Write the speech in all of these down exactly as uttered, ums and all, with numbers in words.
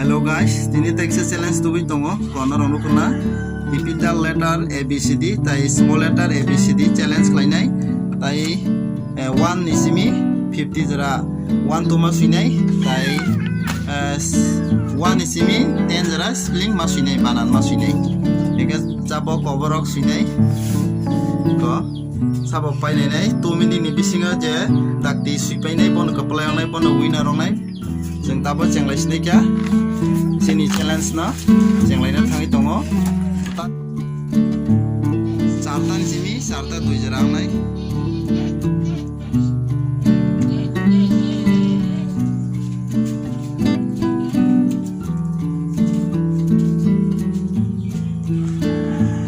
Hello guys, tini teksa challenge tubui tongo, kono rok nukuna capital letter A B C D tai small letter A B C D challenge khlainai, tai eh, one ni simi fifty jora one two ma swinai, tai eh, one ni simi ten jora spelling ma swinai, banan ma swinai. Hingke jabo koborok swinai ko sabo painai nai two minute ni bisingo je dakti swipainai bono kwplai wngnai bono winner wngnai. Chwng tabo chenglai sinai kha chini challenge no chenglai na thangwi tongo. Charta ni simi charta dui jora wngnai.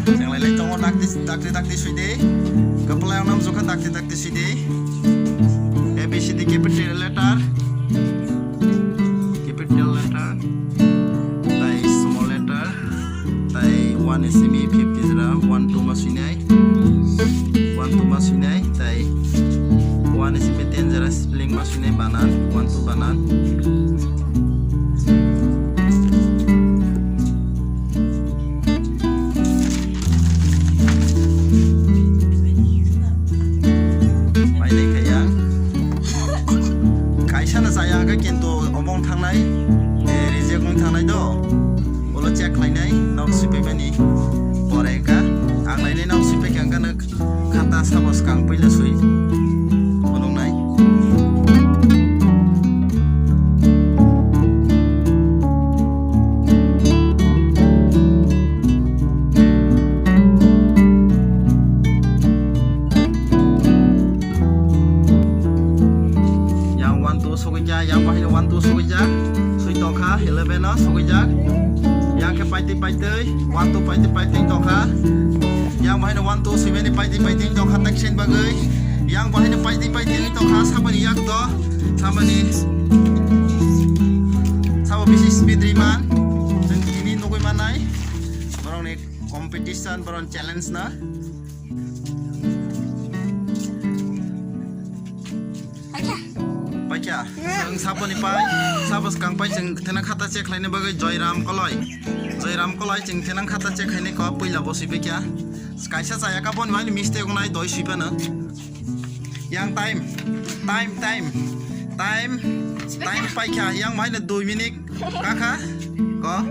Chenglai lai tongo dakti dakti dakti swidi. Kwplai wngnam jokha dakti dakti swidi. A B C D capital letter. Capital letter. Tai small letter. Tai one ni simi fifty jora one two ma swinai. One two ma swinai. Tai one ni simi ten jora spelling ma swinai banan. One two banan. Painai kaya. Kaisa na chaya hwnkhe kintu omo wng thangnai, eh, reject wng thangnai do. Ulo check khlainai nok swipaimani. Pore ka ang nainai nok swipai kha hwnkhe khata sabo swkang puila swi phunuknai. Yang one two sogwi ja, yang bahai one two sogwi ja. Swi tongkha eleven o sogwi ja. Yang khe paitwi paitwi one two paitwi paitwi tongkha. Yang bahai one two swimani paitwi paitwi tongkha teksen bagwi. Yang bahai paitwi paitwi tongkha sabani yak do. Sabani sabo bisi speed riman. Chwng tini nugwi manai. Borokni competition, borokni challenge na. Paikha. Chwng saboni pai, sabo swkang pai chwng thena khata check khlaina bagwi Joyram Koloi. Joyram Koloi chwng thena khata check khlaina ko puila bo swi paikha. Kaisa chaya ka boni bai mistake wngnai doi swi phano. Yang time, time, time, time, time paikha, yang bai no dui minute kakha ko.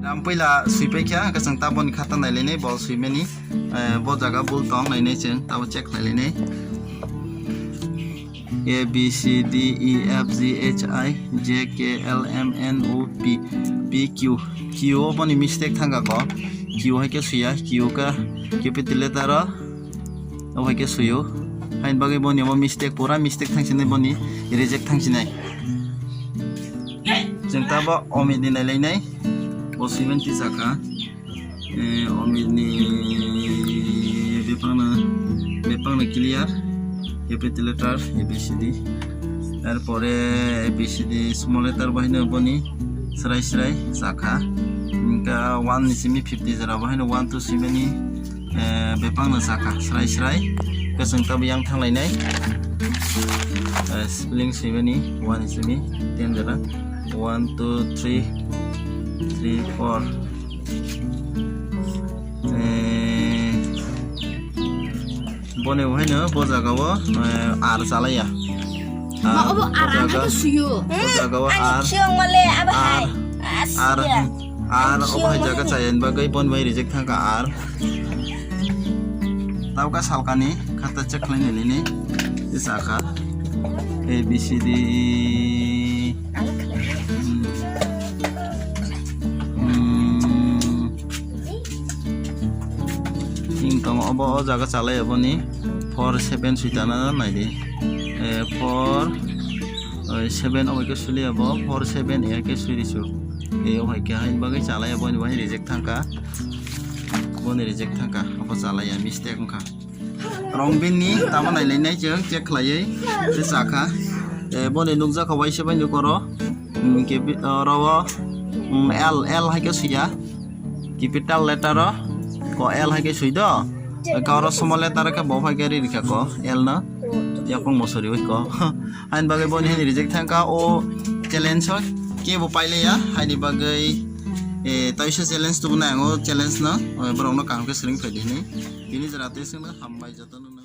Ram puila swi paikha, hwnkhe chwng taboni khata nailainai bol swimani, eh, bo jaga bul tong nainai chwng, tabo check nailainai. A, B, C, D, E, F, G, H, I, J, K, L, M, N, O, P, P, Q. Q o boni mistake thangkha ko. Q hai khe swiya, Q kha capital letter o. O hai khe swiyo. Hain bagwi boni omo mistake, pura mistake thangsinai boni, reject thangsinai. Chwng tabo omit ni nailainai. Bo swimani tisa kha. Eh, omit ni bepang no, bepang no clear. Capital letter A B C D. Erpore A B C D small letter bahai no boni srai srai sakha. Hingkha one ni simi fifty jora bahai no one two swimani, eh, bepang no sakha srai srai. Kwchwng tabo yang thanglainai. Eh, spelling swimani one ni simi ten jora. One, two, three, three, four. Eh, boni uhaino bo jagao, eh, R chalaiya. Ma, obo R ang jaga, hai suyo. Bo jagao Ani R, siyong male abo hai. R, R, obo hai jaga chayan bagwi boni bai reject thangkha R. Tauka salkani khata check khlainai nini. Sakha A B C D. Hmm. Hmm. Ing tong obo o jaga chalai obo ni four seven sui tana nai di. Eh, four, eh, seven obo ke suli obo, four seven a ke sui risu. Eh, obo hai ke hain bagwi chalai obo ni bai reject thangka. Bo ni reject thangka. Obo chalai ya mistake wngkha. Rongbin ni tamo nailainai chwng check khlaiwi se chakha. Eh, boni nukjakha waisa bai nukoro. Mm, kepi-, oro o, mm, L, L hai khe suya. Capital letter o ko L hai khe sui do. Ka oro small letter khe bo hai khe ri rikha ko L no. Yakung bo sori oi ko. Hain bagwi boni hain reject thangka o challenge o. kebo pailaiya, haini bagwi, eh, taisa challenge tubunai ang o challenge no, eh, borokno kaham khe swrwng phaidi hinwi. Tini jora tei swngno hambai jotono.